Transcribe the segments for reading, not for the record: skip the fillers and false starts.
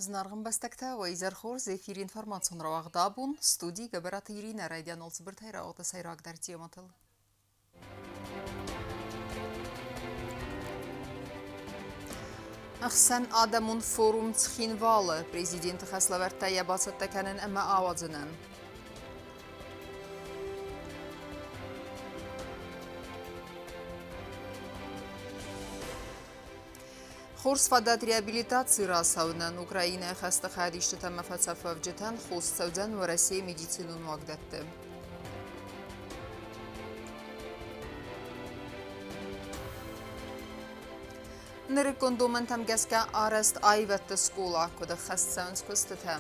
Зынаргъ ӕмбӕстӕгтӕ, уӕ изӕр хорз! Эфир информацион рауагъд абон. Студийы Гӕбӕраты Иринӕ райдианыл цыбыртӕй рауагъды сӕйрагдӕр темӕтыл. Ӕхсӕнадӕмон форум Цхинвалы президенты хӕслӕвӕрдтӕ йӕ бацӕттӕ кӕнын ӕмӕ ауадзынӕн. Хорз фадат реабилитаци рацӕуынӕн Украинӕйы хӕсты хайадисджытӕ ӕмӕ фӕцӕфуӕвджытӕн хос цӕудзӕн Уӕрӕсейы медицинон уагдӕтты. Нырыккон домӕнтӕм гӕсгӕ арӕзт аивӕдты скъола, куыд ӕххӕст цӕуынц куыстытӕ.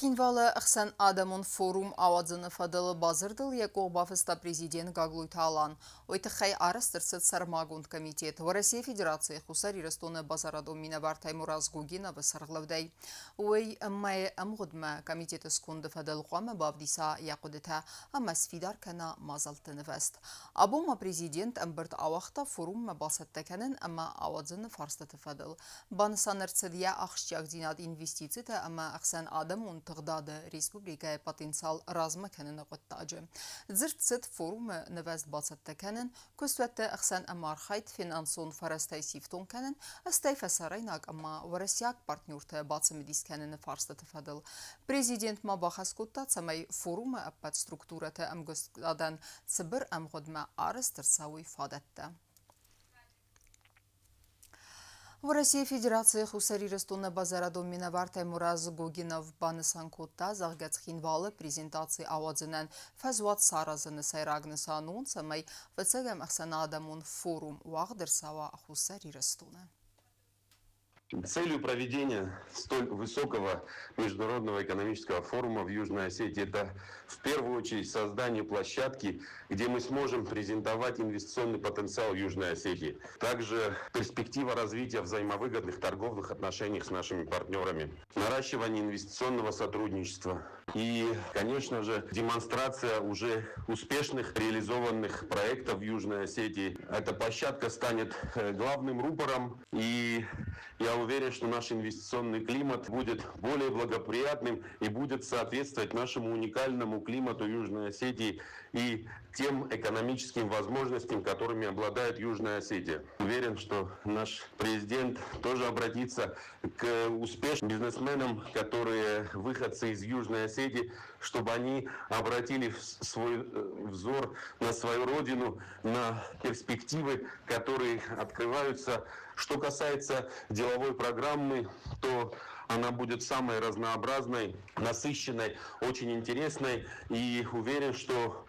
Цхинвалы ӕхсӕнадӕмон форум ауадзыны фӕдыл бадзырдыл йӕ къух бафыста президент Гаглойты Алан. Уый тыххӕй арӕзт ӕрцыд сӕрмагонд комитет Уӕрӕсейы Федерацийы Хуссар Ирыстоны базарадон минӕвар Таймураз Гогиновы сӕргълӕудӕй. Уый мӕйы ӕмгъуыдмӕ комитеты сконды фӕдыл хъуамӕ бавдиса йӕ хъуыдытӕ ӕмӕ сфидар кӕна мадзӕлтты нывӕзт. Абон ма президент ӕмбырд ауагъта форуммӕ бацӕттӕ кӕнын ӕмӕ ауадзыны фарстыты фӕдыл. Банысан ӕрцыд йӕ ахсджиагдзинад инвестицитӕ ӕмӕ ӕхсӕнадӕмон тыгъдады республикӕйы потенциал размӕ кӕныны хъуыддаджы. Дзырд цыд форумы нывӕзт бацӕттӕ кӕнын, куыстуӕтты ӕхсӕн ӕмархайд финансон фӕрӕзтӕй сифтонг кӕнын, стӕй фӕсарӕйнаг ӕмӕ уӕрӕсейаг партнертӕ бацымыдис кӕныны фарстыты фӕдыл. Президент ма бахӕс кодта, цӕмӕй форумы ӕппӕт структурӕты ӕмгуыстадӕн цыбыр ӕмгъуыдмӕ арӕзт ӕрцӕуой фадӕттӕ. Уӕрӕсейы Федерацийы Хуссар Ирыстоны базарадон минӕвар Таймураз Гогинов банысан кодта, зӕгъгӕ, Цхинвалы презентаци ауадзынӕн фӕзуат саразыны сӕйраг нысан у, цӕмӕй фыццӕгӕм ӕхсӕнадӕмон форум уагъд ӕрцӕуа Хуссар Ирыстоны. Целью проведения столь высокого международного экономического форума в Южной Осетии это в первую очередь создание площадки, где мы сможем презентовать инвестиционный потенциал Южной Осетии. Также перспектива развития взаимовыгодных торговых отношений с нашими партнерами, наращивание инвестиционного сотрудничества и, конечно же, демонстрация уже успешных реализованных проектов в Южной Осетии. Эта площадка станет главным рупором, и я уверен, что наш инвестиционный климат будет более благоприятным и будет соответствовать нашему уникальному климату Южной Осетии и тем экономическим возможностям, которыми обладает Южная Осетия. Уверен, что наш президент тоже обратится к успешным бизнесменам, которые выходцы из Южной Осетии, чтобы они обратили свой взор на свою родину, на перспективы, которые открываются. Что касается деловой программы, то она будет самой разнообразной, насыщенной, очень интересной. И уверен, что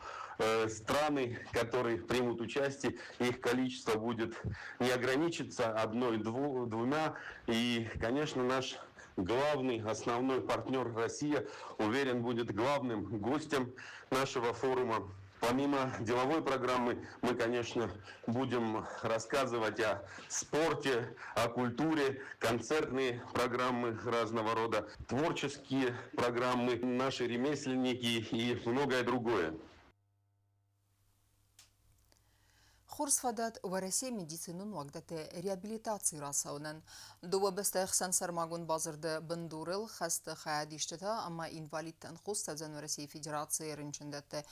страны, которые примут участие, их количество будет не ограничиться одной, двумя. И, конечно, наш главный, основной партнер Россия, уверен, будет главным гостем нашего форума. Помимо деловой программы мы, конечно, будем рассказывать о спорте, о культуре, концертные программы разного рода, творческие программы, наши ремесленники и многое другое. Хорз фадат Уӕрӕсейы медицинон уагдӕтты реабилитаци рацӕуынӕн. Дыууӕ бӕстӕйы хсӕн сӕрмагонд бадзырды бындурыл хӕсты хайадисджытӕ ӕмӕ инвалидтӕн хос цӕудзӕн Уӕрӕсейы Федерацийы рынчындӕтты.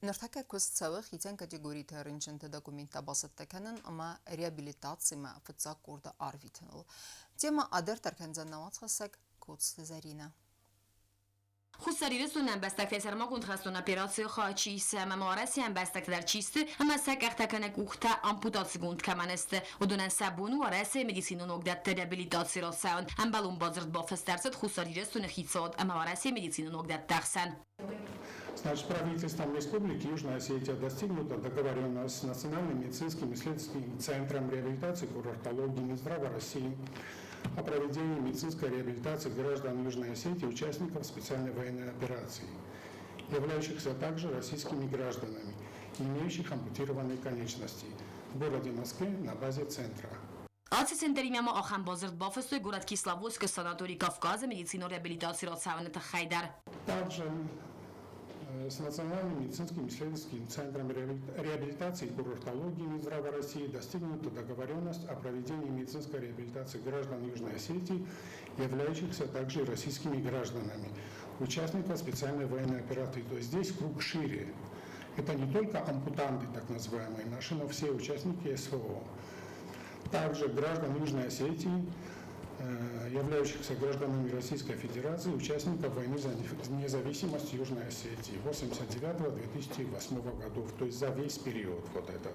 Ныртӕккӕ куыст цӕуы хицӕн категориты рынчынты документтӕ бацӕттӕ кӕнын ӕмӕ реабилитацимӕ фыццаг къорды арвитыныл. Темӕ адарддӕр кӕндзӕн нӕ уацхӕссӕг Коцты Зӕринӕ. Хуссар Ирыстоны ӕмбӕстӕгтӕй сӕрмагонд хӕстон операцийы хай чи исы ӕмӕ ма Уӕрӕсейы ӕмбӕстӕгтӕ дӕр чи сты ӕмӕ сӕ къӕхтӕ кӕнӕ къухтӕ ампутацигонд кӕмӕн сты, уыдонӕн сӕ бон у Уӕрӕсейы медицинон уагдӕтты реабилитаци рацӕуын. Ӕмбӕлон бадзырд бафыст ӕрцыд Хуссар Ирыстоны хицауад ӕмӕ Уӕрӕсейы медицинон уагдӕтты ӕхсӕн. Значит, правительством Республики Южная Осетия достигнута договоренность с Национальным медицинским исследовательским центром реабилитации и курортологии Минздрава России о проведении медицинской реабилитации граждан Южной Осетии, участников специальной военной операции, являющихся также российскими гражданами, имеющих ампутированные конечности в городе Москве на базе центра. Ацы центримӕ ма ахӕм бадзырд бафыстой горӕт Кисловодскы санаторий Кавказы медицинон реабилитаци рацӕуыны тыххӕй дӕр. Также с Национальным медицинским исследовательским центром реабилитации и курортологии Минздрава России достигнута договоренность о проведении медицинской реабилитации граждан Южной Осетии, являющихся также российскими гражданами, участников специальной военной операции. То есть здесь круг шире. Это не только ампутанты, так называемые наши, но все участники СВО. Также граждан Южной Осетии, являющихся гражданами Российской Федерации, участников войны за независимость Южной Осетии 1989-2008 годов, то есть за весь период вот этот.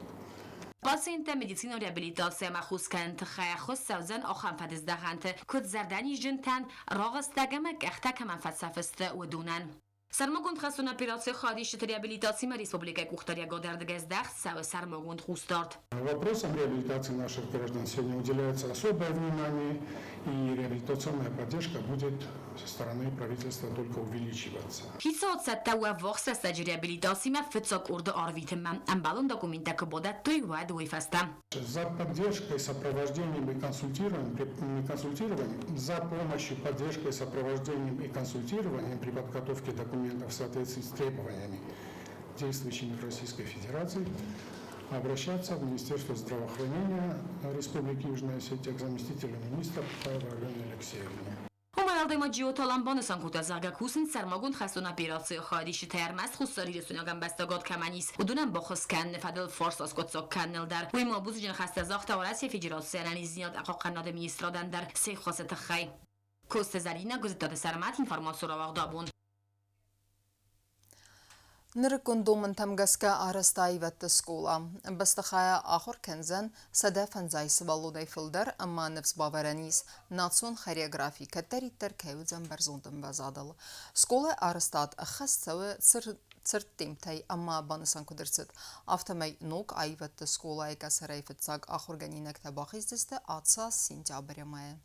Пациенттӕ медицинон реабилитаци ӕмӕ хос кӕныны тыххӕй ӕххуыс цӕудзӕн ахӕм фӕдыздӕхӕнты, куыд зӕрдӕнизджынтӕн, рагъыстӕг ӕмӕ къӕхтӕ кӕмӕн фӕцӕф сты, уыдонӕн. Сӕрмагонд хӕстон операцийы хайадисджыты реабилитацимӕ республикӕйы къухдариӕгадӕрдыгӕй здӕхт цӕуы сӕрмагонд хъусдард. Вопросам реабилитации наших граждан сегодня уделяется особое внимание, и реабилитационная поддержка будет со стороны правительства только увеличиваться. Хицауад цӕттӕ у ӕввахс рӕстӕджы реабилитацимӕ фыццаг къорды арвитынмӕ, ӕмбӕлон документтӕ куы бадӕттой, уӕд уый фӕстӕ. За поддержкой, сопровождением и консультированием, за помощью, поддержкой, сопровождением и консультированием при подготовке документов в соответствии с требованиями, действующими в Российской Федерации, обращаться в Министерство здравоохранения Республики Южная Осетия к заместителю министра Пухаевой Алене Алексеевне. Уымӕй уӕлдай ма Джиоты Алан банысан кодта, зӕгъгӕ, кусынц сӕрмагонд хӕстон операцийы хайадисджытӕ ӕрмӕст Хуссар Ирыстойнаг ӕмбӕстагад кӕмӕн ис, уыдонӕн баххуыс кӕныны фӕдыл фарст аскъуыддзаг кӕныныл дӕр. Уый ма бузныджы ныхӕстӕ загъта Уӕрӕсейы Федерацийы ӕнӕниздзинад хъахъхъӕнынады министрадӕн дӕр се ххуысы тыххӕй. Коцты Зӕринӕ, Гуызыттаты Сӕрмӕт, информацион рауагъд абон. Нырыккон домӕнтӕм гӕсгӕ арӕзт аивӕдты скъола. Бӕстыхайӕ ахуыр кӕндзӕн 150 сывӕллонӕй фылдӕр ӕмӕ ныфс бавӕрӕн ис, национ хореографи кӕддӕриддӕр кӕй уыдзӕн бӕрзонд ӕмвӕзадыл. Скъолайы арӕзтад ӕххӕст цӕуы цырдтемтӕй ӕмӕ банысан куыд ӕрцыд, афтӕмӕй ног аивӕдты скъолайы къӕсӕрӕй фыццаг ахуыргӕнинӕгтӕ бахиздзысты ацы аз сентябры мӕйы.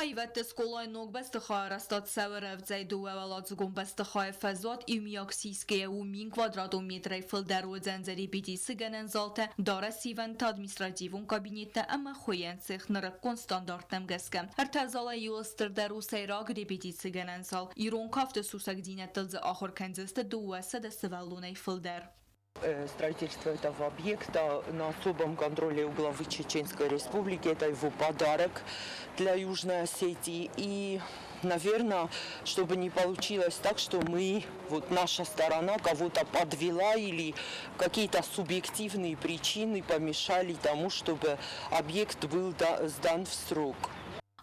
Аивӕдты скъолайы ног бӕстыхайы арӕзтад цӕуы рӕвдзӕй дыууӕуӕладзыгон бӕстыхайы фӕзуат иумиаг сисгӕйӕ у 1000 квадратон метрӕй фылдӕр уыдзӕн дзы репетицигӕнӕн залтӕ, дарӕсивӕнтӕ, административон кабинеттӕ ӕмӕ хуыйӕн цех нырыккон стандарттӕм гӕсгӕ. Ӕртӕ залӕй иуыл стырдӕр у сӕйраг репетицигӕнӕн зал. Ирон кафты сусӕгдзинӕдтыл дзы ахуыр кӕндзысты 200 сывӕллонӕй фылдӕр. Строительство этого объекта на особом контроле у главы Чеченской Республики. Это его подарок для Южной Осетии. И, наверное, чтобы не получилось так, что мы, вот наша сторона кого-то подвела или какие-то субъективные причины помешали тому, чтобы объект был сдан в срок.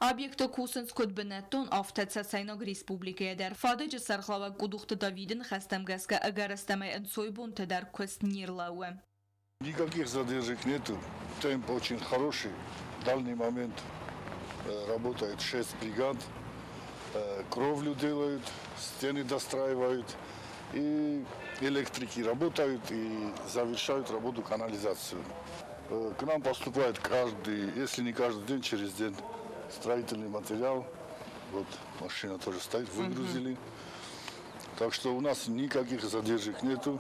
Объекты кусынц куыд бынӕттон, афтӕ Цӕцӕйнаг республикӕйӕ дӕр. Фадыджы сӕргълӕууӕг Къудухты Давиды ныхӕстӕм гӕсгӕ ӕгӕрыстӕмӕй ӕнцойбонты дӕр куыст не рлӕууы. Никаких задержек нету. Темп очень хороший. В данный момент работает 6 бригад. Кровлю делают, стены достраивают. И электрики работают и завершают работу канализацию. К нам поступает каждый, если не каждый день, через день строительный материал. Вот машина тоже стоит, выгрузили. Так что у нас никаких задержек нету.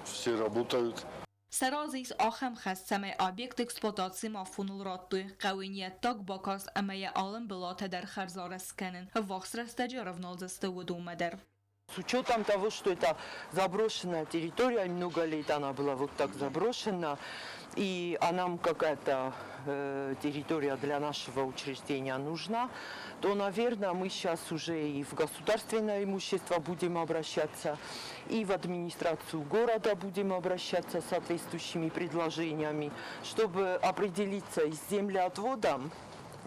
Все работают. Сӕ разы ис ахӕм хӕс, цӕмӕй объект эксплуатацимӕ афоныл радтой. Хъӕуы йын йӕ ӕддаг бакаст ӕмӕ йӕ алы ӕмбӕлатӕ дӕр хӕрзарӕзт скӕнын. Ӕввахс рӕстӕджы ӕрӕвналдзысты уыдонмӕ дӕр. С учетом того, что это заброшенная территория, много лет она была вот так заброшена, и а нам какая-то территория для нашего учреждения нужна, то, наверное, мы сейчас уже и в государственное имущество будем обращаться, и в администрацию города будем обращаться с соответствующими предложениями, чтобы определиться и с землеотводом,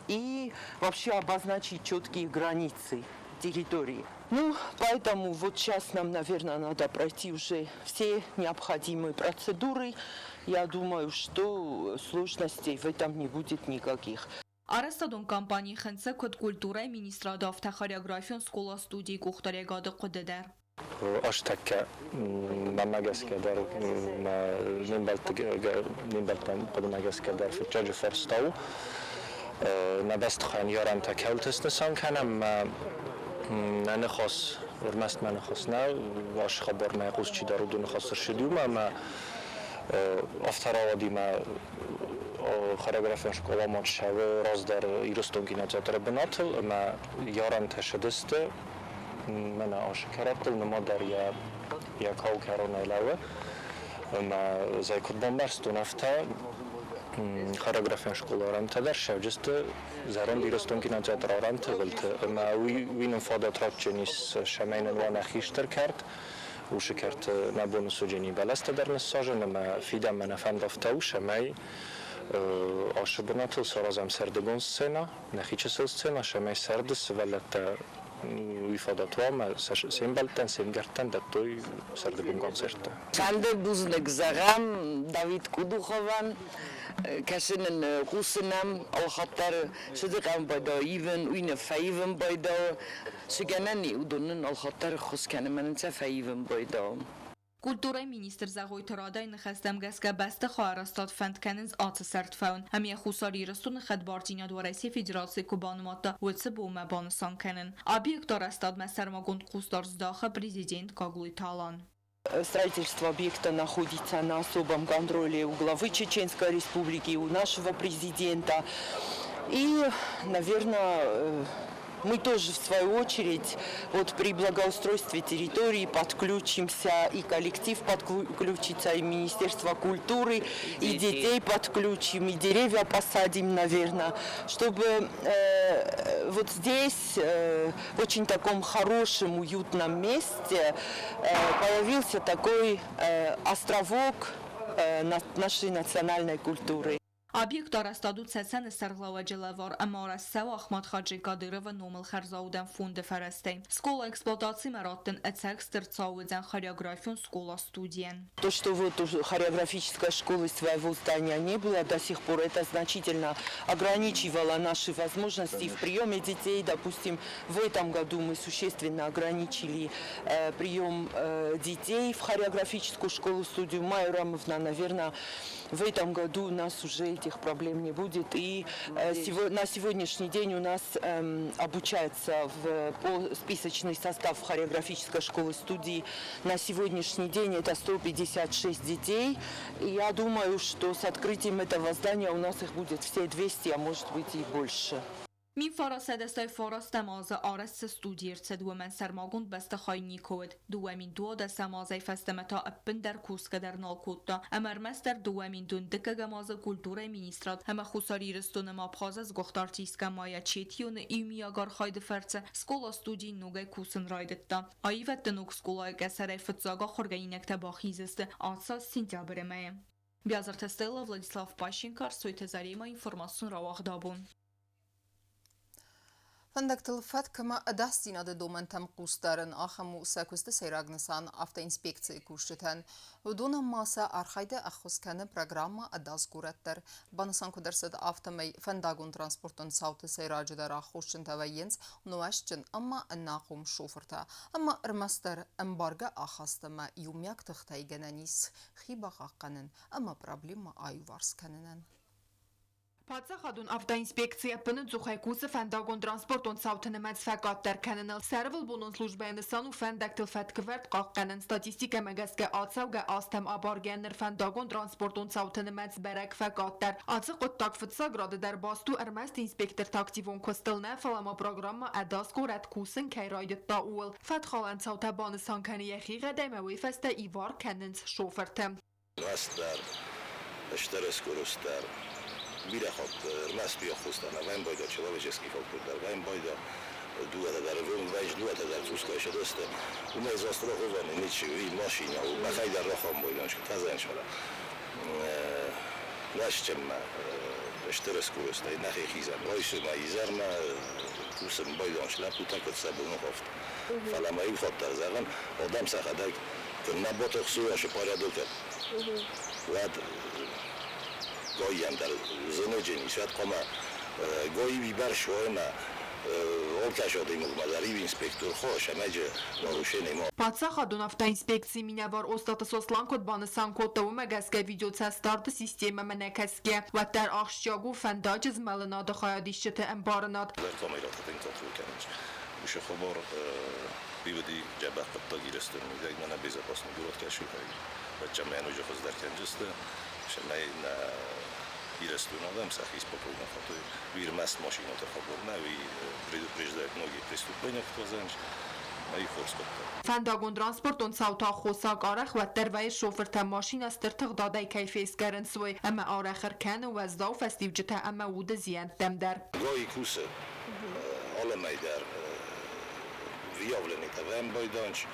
и вообще обозначить четкие границы территории. Ну, поэтому вот сейчас нам, наверное, надо пройти уже все необходимые процедуры. Я думаю, что сложностей в этом не будет никаких. Арӕзтадон компани хынцы куыд культурӕйы министрады, афтӕ хореографион скъола-студийы къухдариӕгады хъуыды дӕр. Ӕстӕккӕ мӕмӕ гӕсгӕ дӕр не мбӕлттӕм хъуыдымӕ гӕсгӕ дӕр фыццаджы фарста у. Нӕ бӕстыхайӕн арӕнтӕ кӕуылты снысан кӕнӕм, нӕ ныхас, ӕрмӕст мӕ ныхас нӕ, ацы хабармӕ хъус чи дары, уыдоны ныхас ӕрцыди уымӕ, ӕмӕ афтӕ рауади мӕ Хореографион скъола ма цӕуы раздӕр Ирыстон кинотеатры бынатыл ӕмӕ ярӕнтӕ ссыдысты мӕнӕ ашы кӕрӕттыл, нымад дӕр йӕ кауы кӕронӕй лӕууы. Ӕмӕ зӕй куыд бамбӕрстон, афтӕ хореографион скъола арӕнтӕ дӕр ссӕуджысты зӕронд Ирыстон кинотеатры арӕнты былты ӕмӕ уый нын фадат ратджынис, цӕмӕй нын уа нӕ хистӕр кӕрт, уыцы кӕрты нӕ бон суджыни бӕлӕстӕ дӕр ныссазын ӕмӕ фидӕнмӕ нӕ фӕнд афтӕ у, цӕмӕй ашы бынатыл саразӕм сӕрдыгон сценӕ, нӕхи чысыл сценӕ, цӕмӕй сӕрды сывӕллӕттӕ уый фадат уа ӕмӕ се мбӕлттӕн, се мгӕрттӕн дӕттой сӕрдыгон концерттӕ. Фӕнды бузныг зӕгъӕм Давид Кудуховӕн, кӕсы нын хъусы нӕм алхатт дӕр цы къам пайда ивын, уый нӕ фӕивын пайда цы гӕнӕн и, уыдон нын алхатт дӕр ӕххуыс кӕны, мӕнӕн сӕ фӕивын пайда. Культурӕйы министр Зӕгъойты Радайы ныхӕстӕм гӕсгӕ бӕстыхайы арӕзтад фӕнд кӕнынц ацы сӕрд фӕуын ӕмӕ йӕ Хуссар Ирыстоны хӕдбардзинад Уӕрӕсейы Федерацийы куы банымадта, уыцы бонмӕ банысан кӕнын. Объекты арӕзтадмӕ сӕрмагонд хъусдард здахы президент Гаглойты Алан. Строительство объекта находится на особом контроле у главы Чеченской Республики, у нашего президента. И, наверное, мы тоже, в свою очередь, вот при благоустройстве территории подключимся, и коллектив подключится, и Министерство культуры, и детей подключим, и деревья посадим, наверное, чтобы вот здесь, в очень таком хорошем, уютном месте, появился такой островок нашей национальной культуры. Объект арӕзтад у Цӕцӕны сӕргълӕууӕджы лӕвар ӕмӕ арӕзт цӕуы Ахмат Хаджи Кадыровы номыл хӕрзаудӕн фонды фӕрӕзтӕй. Скъола эксплуатацимӕ раттын ӕцӕг стыр цау уыдзӕн хореографион скъола-студийӕн. То, что вот уже хореографической школы своего здания не было до сих пор, это значительно ограничивало наши возможности в приеме детей. Допустим, в этом году мы существенно ограничили прием детей в хореографическую школу-студию. Майя Рамовна, наверное, в этом году у нас уже этих проблем не будет. И на сегодняшний день у нас обучается по списочный состав хореографической школы-студии. На сегодняшний день это 156 детей. И я думаю, что с открытием этого здания у нас их будет все 200, а может быть и больше. 1989 азы арӕзт цы студи ӕрцыд, уымӕн сӕрмагонд бӕстыхай никуы уыд. 2012 азӕй фӕстӕмӕ та ӕппындӕр кусгӕ дӕр нал кодта. Ӕмӕ ӕрмӕстдӕр 2012 азы культурӕйы министрад ӕмӕ Хуссар Ирыстон ӕмӕ Абхазы сгуыхт артисткӕ Майя Четионы иумиаг архайды фӕрцы скъола-студи ногӕй кусын райдыдта. Аивӕдты ног скъолайы къӕсӕрӕй фыццаг ахуыргӕнинӕгтӕ бахиздзысты ацы аз сентябры мӕйы. Биазырты Стелла, Владислав Пащенко, Арсойты Зарема, информацион рауагъд абон. Фӕндӕгтыл фӕтк ӕмӕ ӕдасдзинады домӕнтӕм хъусдарын ахӕм у сӕ куысты сӕйраг нысан автоинспекцийы кусджытӕн. Уыдонӕн ма сӕ архайды ӕххуыс кӕны программӕ «Ӕдас горӕт» дӕр. Банысан куыд ӕрцыд, афтӕмӕй фӕндагон транспортон цауты сӕйраджыдӕр аххосджынтӕ вӕййынц нуӕзтджын ӕмӕ ӕнахъом шофыртӕ. Ӕмӕ ӕрмӕстдӕр ӕмбаргӕ ахаст ӕмӕ иумиаг тыхтӕй гӕнӕн ис хи бахъахъхъӕнын ӕмӕ проблемӕ аиуварс кӕнынӕн. Паддзахадон автоинспекци ӕппынӕдзухӕй кусы фӕндагон транспортон цауты нымӕц фӕкъаддӕр кӕныныл. Сӕ ӕрвылбонон службӕйы нысан у фӕндӕгтыл фӕткӕвӕрд хъахъхъӕнын. Статистикӕмӕ гӕсгӕ ацӕугӕ азтӕм абаргӕ ныр фӕндагон транспортон цауты нымӕц бӕрӕг фӕкъаддӕр. Ацы хъуыддаг фыццаг рады дӕр баст у ӕрмӕст инспекторты активон куыстыл нӕ, фӕлӕ ма программӕ «Ӕдас горӕт» кусын кӕй райдыдта, ууыл. Фӕткхалӕн цаутӕ банысан кӕны йӕхигъӕдӕй ӕмӕ уый фӕстӕ ивар кӕнынц шофырты. Растдӕр, стыр скорость дӕр, бирӕ хатт ӕрмӕст уый аххос дӕр нӕ вӕййы пайда, человеческий фактор дӕр вӕййы пайда, дыууӕтӕ дӕр вӕййынц, дыууӕтӕ дӕр цъусгай сыдысты. Уымӕй застрахованы ничи, уый машинӕ у, махӕй дӕр рахӕм бойдан, тазӕн Нӕсджынмӕ стыр скоростӕй нӕхи хизӕм. Райсомӕй изӕрмӕ кусын байдан лӕппутӕ куыд сӕ боны хафт. Фӕлӕ ма иу хатт дӕр зӕгъын, адӕм сӕхӕдӕг куы нӕ батыхсой ашы порядокӕн, уӕд гаййӕн дӕр зыныджын ис, уӕд хъуамӕ гайи бибӕр суа ӕмӕ алкӕцы адӕймагмӕ дӕр иу инспектор хос ӕмӕ нарушение ма. Паддзахадон автоинспекцийы минӕвар Остъаты Сослан куыд банысан кодта, уымӕ гӕсгӕ видеоцӕстдарды системӕмӕ нӕ кӕсгӕ, уӕддӕр ахсджиаг у фӕндаджы змӕлынады хайадисджыты ӕмбарынад. Камерӕтӕ тынг контроль кӕнынц. Уыцы хабар уый дзӕбӕх хъуыддаг Ирыстоны мидӕг мӕнӕ безопасный город кӕсы, баччамӕ ноджы хуыздӕр кӕнджысты, цӕмӕй нӕ Ирыстоны адӕм сӕхи спокойно хатой. Уый ӕрмӕст машинӕты хабар нӕ, уый предупреждает многие преступления, кто знаешь, ай хорз хъуыддаг. Фӕндагон транспортон цауты аххосаг арӕх уӕддӕр вӕййы шофыртӕ машинӕ стыр тыгъдадӕй кӕй фесгӕрынц, уый, ӕмӕ арӕх ӕркӕны уӕззау фӕстиуджытӕ ӕмӕ уды зиӕнттӕм дӕр. ГАИ кусы алӕмӕй дӕр выявлены ТВМ байданч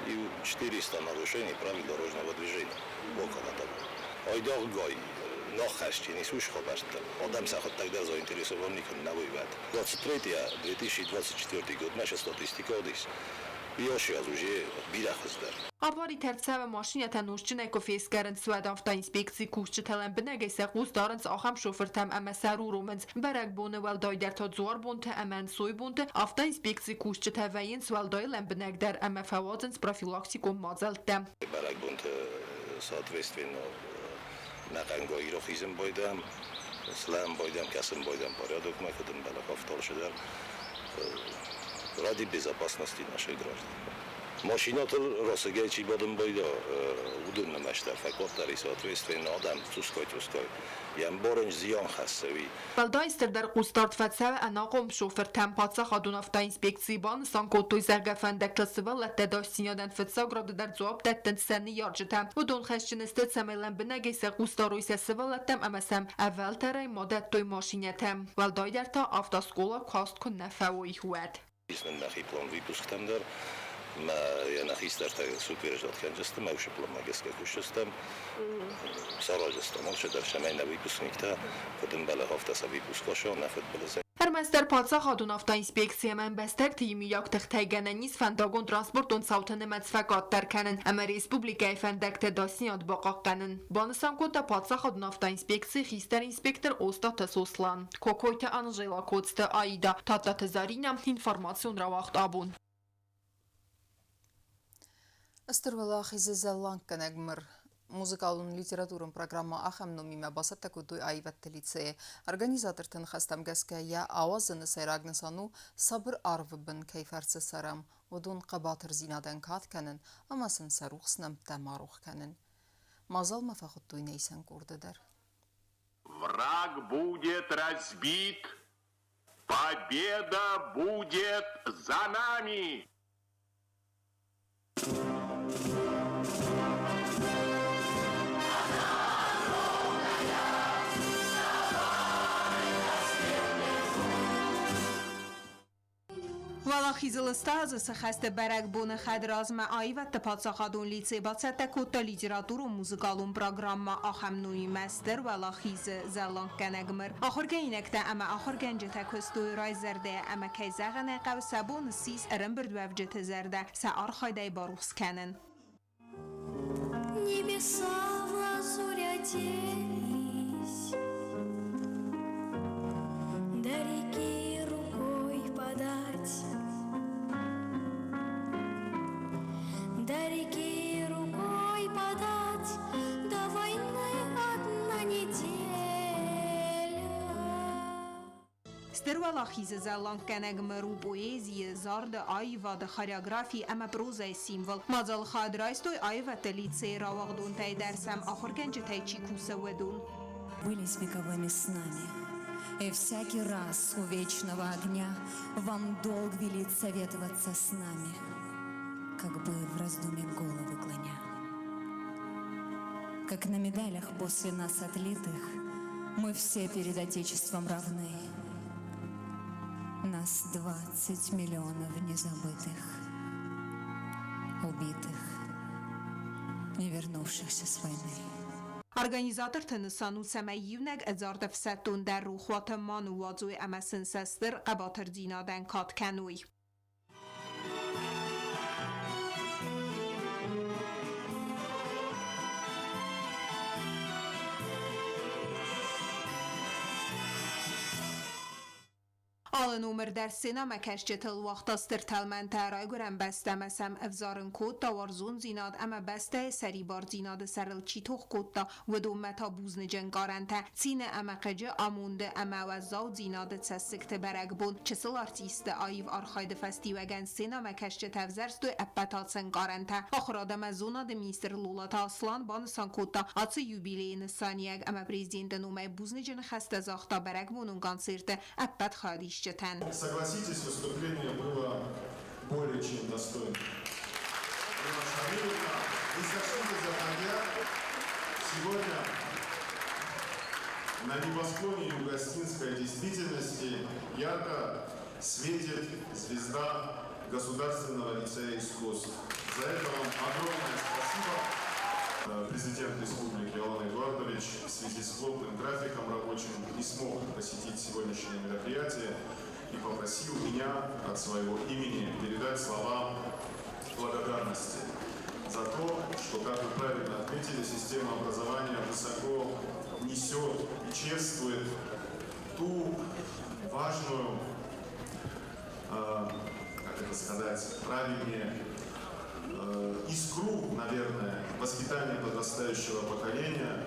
и 400 нарушений правил дорожного движения около того. Айдагъ ГАИ наххӕстджын ис уыцы хабӕрттӕ. Адӕм сӕхуыдтӕг дӕр заинтересован кӕнын уый вӕд. 23 2024 годмӕ статистика уыдис. Уый аз уже бирӕ хуыздӕр. Аваритӕ ӕрцӕуы машинӕтӕ нозтджынӕй куы фесгӕрынц, уӕд автоинспекцийы кусджытӕ лӕмбынӕгӕй сӕ хъус дарынц ахӕм шофыртӕм ӕмӕ сӕ ӕруромынц. Бӕрӕгбоны, уӕлдайдӕр та дзуарбонты ӕмӕ ӕнцойбонты автоинспекцийы кусджытӕ вӕййынц уӕлдай лӕмбынӕгдӕр ӕмӕ фӕуадзынц профилактикон мадзӕлттӕ. Бӕрӕгбонты соответственно нӕхъӕн ирохизын байдӕм, слӕм байдӕм, кӕсын байдӕм порядокмӕ, куыд ӕмбӕлы автолшы дӕр ради безопасности наших граждан. Машинатыл расыгӕй чи бадын байда, уыдон нымӕстӕр фӕкъаддӕр и, соответственно, адӕм цускай-цускай йӕ ӕмбарынч зиан хӕссы, уый. Уӕлдай стырдӕр хъусдард фӕцӕуы ӕнахъом шофыртӕм. Паддзахадон автоинспекцийы банысан кодтой, зӕгъгӕ, фӕндӕгтыл сывӕллӕттӕ ӕдасдзинадӕн фыццаг рады дӕр дзуапп дӕттынц сӕ ныййарджытӕ. Уыдон хӕсджын сты, цӕмӕй лӕмбынӕгӕй сӕ хъус дарой сӕ сывӕллӕттӕм ӕмӕ сӕм ӕвӕлтӕрӕй ма дӕттой машинӕтӕ. Уӕлдайдӕр та автоскъола каст куы нӕ фӕуой, уӕд. Ис нын нӕхи план выпусктӕм дӕр. Мӕ йӕ нӕ хистӕртӕ супереждат кӕнджыстӕм, ӕвшы планмӕ гӕсгӕ кусджыстӕм. Саразджыстӕм алчидӕр, цӕмӕй нӕ выпускниктӕ куыд ӕмбӕлы, афтӕ сӕ выпуск кӕса, нӕ фыдбылызӕй. Ӕрмӕстдӕр паддзахадон автоинспекци ӕмӕ ӕмбӕстӕгты иумиаг тыхтӕй гӕнӕн ис фӕндагон транспортон цауты нымӕц фӕкъаддӕр кӕнын ӕмӕ республикӕйы фӕндӕгты ӕдасдзинад бахъахъхъӕнын, банысан кодта паддзахадон автоинспекцийы хистӕр инспектор Остъаты Сослан. Кокойты Анжела, Коцты Аида, Тадтаты Заринӕ, информацион рауагъд абон. Стыр Уӕлахизы зӕлланггӕнӕг мыр. Музыкалон литературон программӕ ахӕм номимӕ бацӕттӕ кодтой аивӕдты лицейы. Организаторты ныхӕстӕм гӕсгӕ йӕ ауадзыны сӕйраг нысан у сабыр арвы бын кӕй фӕрцы цӕрӕм, уыдон хъӕбатырдзинадӕн кад кӕнын ӕмӕ сын сӕ рухс нӕмттӕ ма рох кӕнын. Мадзалмӕ фӕхуыдтой нӕ исӕн къорды дӕр. Враг будет разбит, победа будет за нами! Уӕлахизыл стазы сыхӕсты бӕрӕгбоны хӕдразмӕ аивӕдты паддзахадон лицей бацӕттӕ кодта литературон-музыкалон программӕ ахӕм номимӕ Стыр Уӕлахизы зӕлланггӕнӕг мыр. Ахуыргӕнинӕгтӕ ӕмӕ ахуыргӕнджытӕ куыстой райзӕрдӕйӕ ӕмӕ, кӕй зӕгъын ӕй хъӕуы, сӕ бон ссис ӕрӕмбырдуӕвджыты зӕрдӕ сӕ архайдӕй барухс кӕнын. Небеса в лазурь оделись, До реки рукой подать. До реки рукой подать, До войны одна неделя. Стыр Уӕлахизы зӕлланггӕнӕг мыр у поэзийы, зарды, аивады, хореографийы ӕмӕ прозӕйы символ. Мадзалы хайад райстой аивӕдты лицейы рауагъдонтӕй дӕр сӕм ахуыргӕнджытӕй чи кусы, уыдон. Были с вековыми снами. И всякий раз у вечного огня вам долг велит советоваться с нами, как бы в раздумье головы клоня. Как на медалях после нас отлитых, мы все перед Отечеством равны. Нас 20 миллионов незабытых, убитых, не вернувшихся с войны. Организаторты нысан у, цӕмӕй иунӕг ӕдзард ӕфсӕддон дӕр рохуаты ма ныууадзой ӕмӕ сын сӕ стыр хъӕбатырдзинадӕн кад кӕной. Алы номыр дӕр сценӕмӕкӕсджытыл уагъта стыр тӕлмӕнтӕ, райгуырӕн бӕстӕмӕ сӕм ӕвзарын кодта уарзондзинад ӕмӕ бӕстӕйы сӕрибардзинады сӕрыл чи тох кодта, уыдонмӕ та бузныджы ӕнкъарӕнтӕ, цины ӕмӕ хъыджы, амонды ӕмӕ уӕззаудзинады цӕссыгты бӕрӕгбон. Чысыл артистты аив архайды фӕстиуӕгӕн сценӕмӕкӕсджытӕ ӕвзӕрстой ӕппӕт ацы ӕнкъарӕнтӕ. Ахуырад ӕмӕ зонады министр Лолаты Аслан банысан кодта ацы юбилейы нысаниуӕг ӕмӕ президенты номӕй бузныджы ныхӕстӕ загъта бӕрӕгбонон концерты ӕппӕт хайадисджытӕн. Согласитесь, выступление было более чем достойным. Не сочтите за плагиат. Сегодня на небосклоне югоосетинской действительности ярко светит звезда Государственного лицея искусств. За это вам огромное спасибо. Президент Республики Алан Эдуардович в связи с плотным графиком рабочим не смог посетить сегодняшнее мероприятие и попросил меня от своего имени передать слова благодарности за то, что, как вы правильно отметили, система образования высоко несет и чествует ту важную, как это сказать правильнее, искру, наверное, воспитания подрастающего поколения.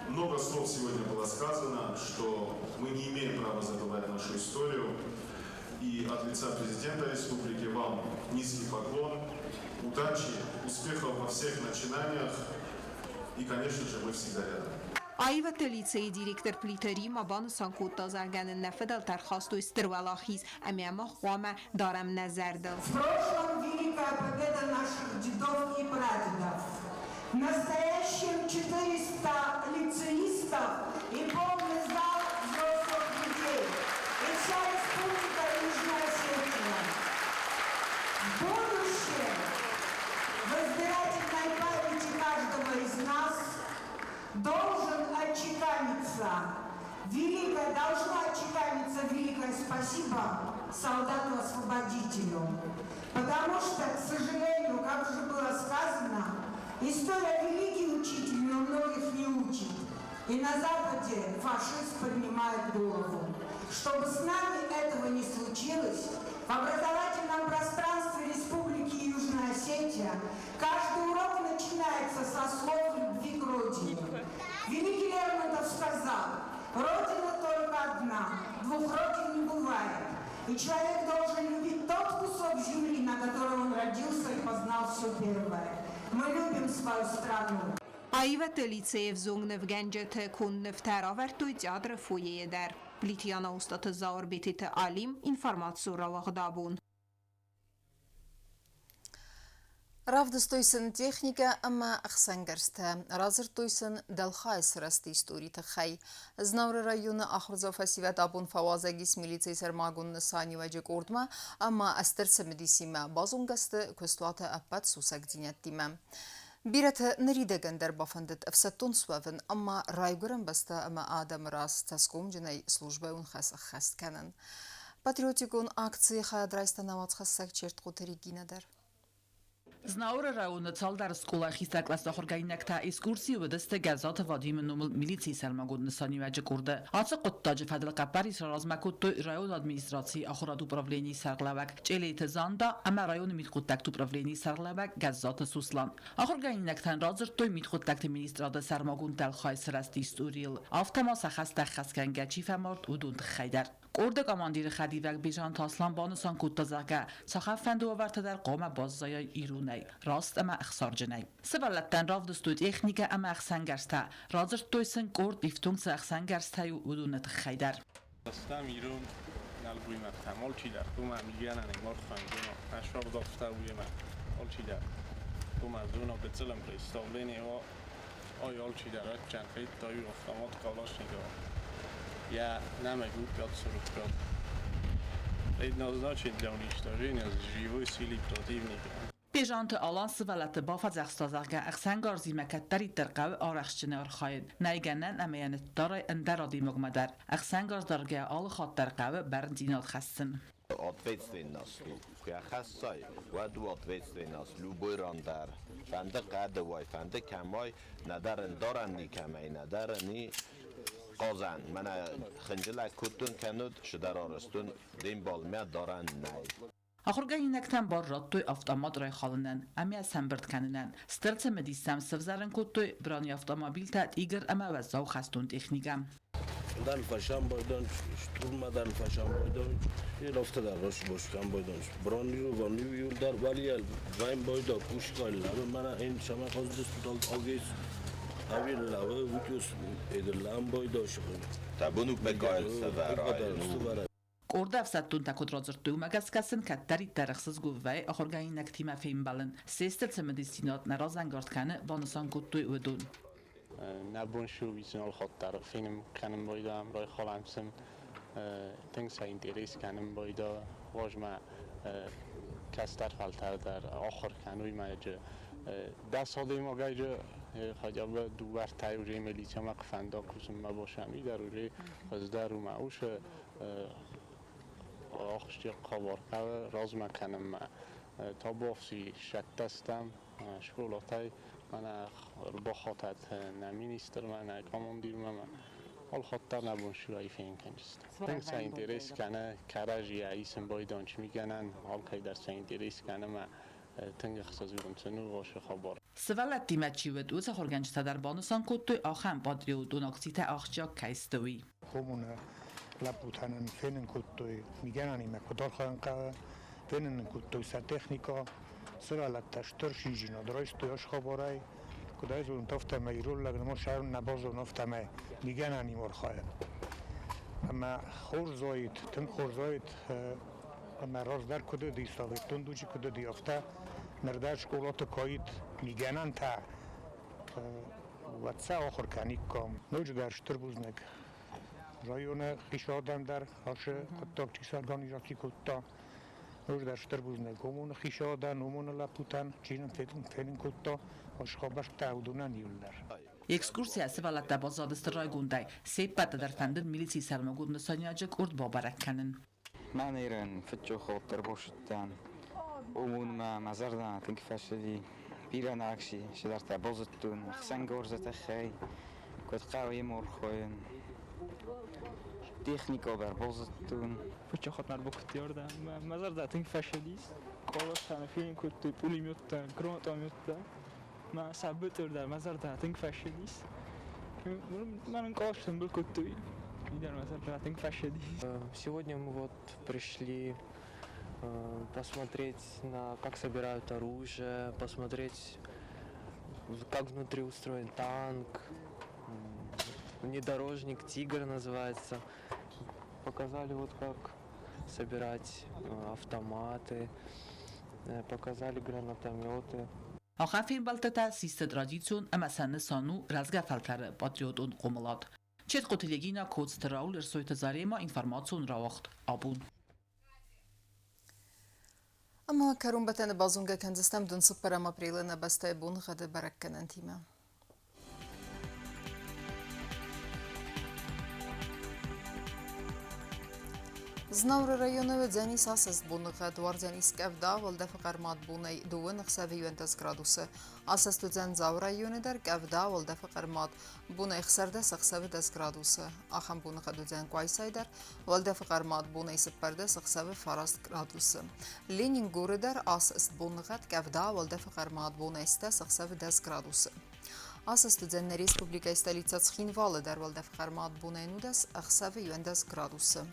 Много слов сегодня было сказано, что мы не имеем права забывать нашу историю. И от лица президента республики вам низкий поклон, удачи, успехов во всех начинаниях. И, конечно же, мы всегда рядом. Аивӕдты лицейы директор Плиты Римма банысан кодта, зӕгъгӕ нын нӕ фыдӕлтӕ ӕрхастой стыр уӕлахиз ӕмӕ мах хъуамӕ дарӕм нӕ зӕрдыл. В прошлом великая победа наших дедов и прадедов. В настоящем 400 лицеистов и полный зал взрослых людей. И вся республика Южная Осетия. В будущем в избирательной памяти каждого из нас должен отчеканиться великое, должно отчеканиться великое спасибо солдату-освободителю. Потому что, к сожалению, как уже было сказано, история великий учитель, но многих не учит. И на Западе фашист поднимает голову. Чтобы с нами этого не случилось, в образовательном пространстве Республики Южная Осетия каждый урок начинается со слов любви к Родине. Великий Лермонтов сказал: «Родина только одна, двух родин не бывает. И человек должен любить тот кусок земли, на котором он родился и познал все первое». Мы любим свою страну. Аивӕдты лицейы ӕвзонг нывгӕнджыты конд нывтӕ равӕрдтой театры фойейы дӕр. Плиты Яна, Остъаты Зауыр, Бететы Алим, информацион рауагъд «Абон». Равдыстой сын техникӕ ӕмӕ ӕхсӕнгӕрзтӕ, радзырдтой сын дӕлхайы сырӕзты историйы тыххӕй. Знауыры районы ахуырдзау фӕсивӕд абон фӕуазӕг ис милицийы сӕрмагонд нысаниуӕджы къордмӕ ӕмӕ стыр цымыдисимӕ базонгӕ сты куыстуаты ӕппӕт сусӕгдзинӕдтимӕ. Бирӕты ныридӕгӕн дӕр бафӕндыд ӕфсӕддон суӕвын ӕмӕ райгуырӕн бӕстӕ ӕмӕ адӕмы раз цӕсгомджынӕй службӕйон хӕс ӕххӕст кӕнын. Патриотикон акцийы хайад райста нӕ уацхӕссӕг Чертхъоты Регинӕ дӕр. Знауыры районы цалдӕр скъолайы хистӕр кълӕсты ахуыргӕнинӕгтӕ экскурсийы уыдысты Гӕззаты Вадимы номыл милицийы сӕрмагонд нысаниуӕджы къорды. Ацы хъуыддаджы фӕдыл хъӕппӕрис размӕ кодтой районы администрацийы ахуырады управленийы сӕргълӕууӕг Чъелеты Занда ӕмӕ районы мидхъуыддӕгты управленийы сӕргълӕууӕг Гӕззаты Суслан. Ахуыргӕнинӕгтӕн радзырдтой мидхъуыддӕгты министрады сӕрмагонд дӕлхай сырӕзты историйыл, афтӕ ма сӕ хӕстӕ ӕххӕстгӕнгӕ чи фӕмард, уыдон тыххӕй дӕр. Къорды командиры хӕдивӕг Бежанты Аслан банысан кодта, зӕгъгӕ, цахӕмфӕнды уавӕрты дӕр хъуамӕ баззайай иронӕй, раст ӕмӕ ӕхсарджынӕй. Сывӕллӕттӕн равдыстой техникӕ ӕмӕ ӕхсӕнгӕрзтӕ, радзырдтой сын, къорд ифтонг цы ӕхсӕнгӕрзтӕй у, уыдоны тыххӕй дӕр. Стӕм ирон нӕлгоймӕгтӕм алчидӕр домӕм мигӕнӕнӕй мархӕн зона, ӕсфӕрдӕфтӕ уемӕ алчидӕр домӕ зона гыццылын представление уа, ай алчидӕр адджын федта иу автомат Калашникова. Я нӕмыг у 5,45. Предназначен для уничтожения живой силы противника. Бежанты Алан сывӕллӕтты бафӕдзӕхста, зӕгъгӕ, ӕхсӕнгарзимӕ кӕддӕриддӕр хъӕуы арӕхстджынӕй архайын, нӕй гӕнӕн ӕмӕ йӕ ныддарай ӕндӕр адӕймагмӕ дӕр. Ӕхсӕнгарз даргӕйӕ алы хатт дӕр хъӕуы бӕрндзинад хӕссын. Ответственность куы ахӕссай, уӕд у ответственность любой ран дӕр. Фӕнды хъӕды уай, фӕнды кӕм уай, нӕдӕр ын дарӕн никӕмӕй, нӕдӕр ын и. Хъазӕн, мӕнӕ хынджылӕг кодтон кӕннод чидӕр арӕзтон, де мбалмӕ дарӕн нӕй. Ахуыргӕнинӕгтӕн бар радтой автомат райхалынӕн ӕмӕ сӕмбырд кӕнынӕн. Стыр цымыдис сӕм сӕвзӕрын кодтой бронеавтомобильтӕ «Тигр» ӕмӕ уӕззау хӕстон техникӕ. Дан фашамбойдон, штурмадан фашамбойдон, илофтадар бошкамбойдон, бронированный дар валиал, ваймбойдо, пушкал, мана ин шамахоздис огис, авил лаве витюс эдерлам бойдо шхын. Табунук мекайл савара. Къорды ӕфсӕддонтӕ куыд радзырдтой, уымӕ гӕсгӕ сын кӕддӕриддӕр ӕхсызгон вӕййы ахуыргӕнинӕгтимӕ фембӕлын. Се стыр цымыдисдзинад нӕ разӕнгард кӕны, банысан кодтой уыдон. Нӕ бон шы уидзын алхатт дӕр фенын кӕнын байдам, райхалӕм сын, тынг сӕ интерес кӕнын байда, уазмӕ кӕстӕр фӕлтӕр дӕр ахуыр кӕной мӕджы. 10 адӕймагӕй хотя бы дыууӕ ӕртӕйы уже милицӕмӕ куы фӕнда кусынмӕ босӕми дӕр уже хуыздӕр у мӕ усы ахсджиаг хабар хъӕуы размӕ кӕнынмӕ. Табуафси сӕттӕ стӕм скъолатӕй, мӕнӕ ӕрбахатӕд нӕ министрмӕ, нӕ командирмӕ, алхатт дӕр нӕ бон шы фенын кӕнджысты. Тынг сӕ интерес кӕны кӕрӕдзийӕ исын байдон чмигӕнӕн, алкӕй дӕр сӕ интерес кӕны мӕ тынг ӕхсызгон сын у уыцы хабар. Сывӕллӕттимӕ чи уыд, уыцы ахуыргӕнджытӕ дӕр банысан кодтой, ахӕм патриотон акцитӕ ахсджиаг кӕй сты, уый. Коммуны лӕппутӕн фенын кодтой мигӕнӕнимӕ куыд архайын хъӕуы, фенын кодтой сӕ техникӕ, сывӕллӕттӕ стыр циндзинад райстой ас хабарӕй, куыд ӕй зонут, афтӕмӕй ирон лӕг нырма нӕ базоны, афтӕмӕй мигӕнӕнимӕ архайын. Ӕмӕ хорз уаид, тынг хорз уаид, ӕмӕ раздӕр куыд уыди, советон дуджы куыд уыди, афтӕ ныр дӕр скъолаты каид мигӕнӕнтӕ, уӕд сӕ ахуыр кӕниккам. Ноджыдӕр стыр бузныг районы хицауадӕн дӕр, ацы хъуыддаг чи сорганизаци кодта. Ноджыдӕр стыр бузныг ОМОН-ы хицауадӕн, ОМОН-ы лӕппутӕн, чи нын фенын кодта, ацы хабӕрттӕ уыдонӕн иууылдӕр. Экскурсийӕ сывӕллӕттӕ баззадысты райгондӕй. Се ппӕты дӕр фӕндыд милицийы сӕрмагонд нысаниуӕджы къорд бабӕрӕг кӕнын. Мӕн ирӕн фыццаг хатт ӕрбацыдтӕн. Уымӕн мӕ зӕрдӕ тынг фӕцыди. Бирӕ нӕ цыдӕртӕ базыдтон, ӕхсӕнгарзы тыххӕй, куыд хъӕуы йемӕ архайын. Техникӕ дӕр базыдтон. Фыццаг хатт ӕрбакуыдтӕн, мӕ зӕрдӕ тынг фӕцыдис. Къолотӕ фенын кодтой, пулеметтӕ, гранатометтӕ. Мӕ сабитыр дӕр мӕ зӕрдӕ тынг фӕцыдис. Мӕнӕн къос сымбыл кодтой. Мӕ зӕрдӕ тынг фӕцыдис. Сегодня мы вот пришли посмотреть на как собирают оружие, посмотреть, как внутри устроен танк, внедорожник «Тигр» называется. Показали вот как собирать автоматы, показали гранатометы. Ахӕм фембӕлдтытӕ систы традицион ӕмӕ сӕ нысан у рӕзгӕ фӕлтӕры патриотон хъомылад. Четхъуты Регина, Коцты Рауль, Ӕрсойты Зарема, информацион рауагъд «Абон». Ӕмӕ кӕронбӕттӕны базонгӕ кӕндзыстӕм дын 4 апрелы нӕ бӕстӕйы боныгъӕды бӕрӕггӕнӕнтимӕ. Знауыры районы уыдзӕнис асӕст боныгъӕд, уардзӕнис къӕвда, уӕлдӕфы хъӕрмад бонӕй 2 ӕхсӕвы 11 градусы. Асӕст уыдзӕн Дзауы районы дӕр, къӕвда, уӕлдӕфы хъӕрмад бонӕй 16 ӕхсӕвы 10 градусы. Ахӕм боныгъӕд уыдзӕн Къуайсайы дӕр, уӕлдӕфы хъӕрмад бонӕй 14 ӕхсӕвы 9 градусы. Ленингоры дӕр асӕст боныгъӕд, къӕвда, уӕлдӕфы хъӕрмад бонӕй 10 ӕхсӕвы 10 градусы. Асӕст уыдзӕн нӕ республикӕйы столицӕ Цхинвалы дӕр, уӕлдӕфы хъӕрмад бонӕй 19 ӕхсӕвы 11 градусы.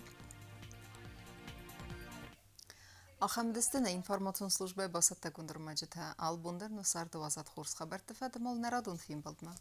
Ахӕм дысты нӕ информацион службӕйы бацӕттӕгонд ӕрмӕджытӕ. Албон дӕр нӕ царды уадзӕд хорз хабӕртты фӕдыл нӕ радон фембӕлдмӕ.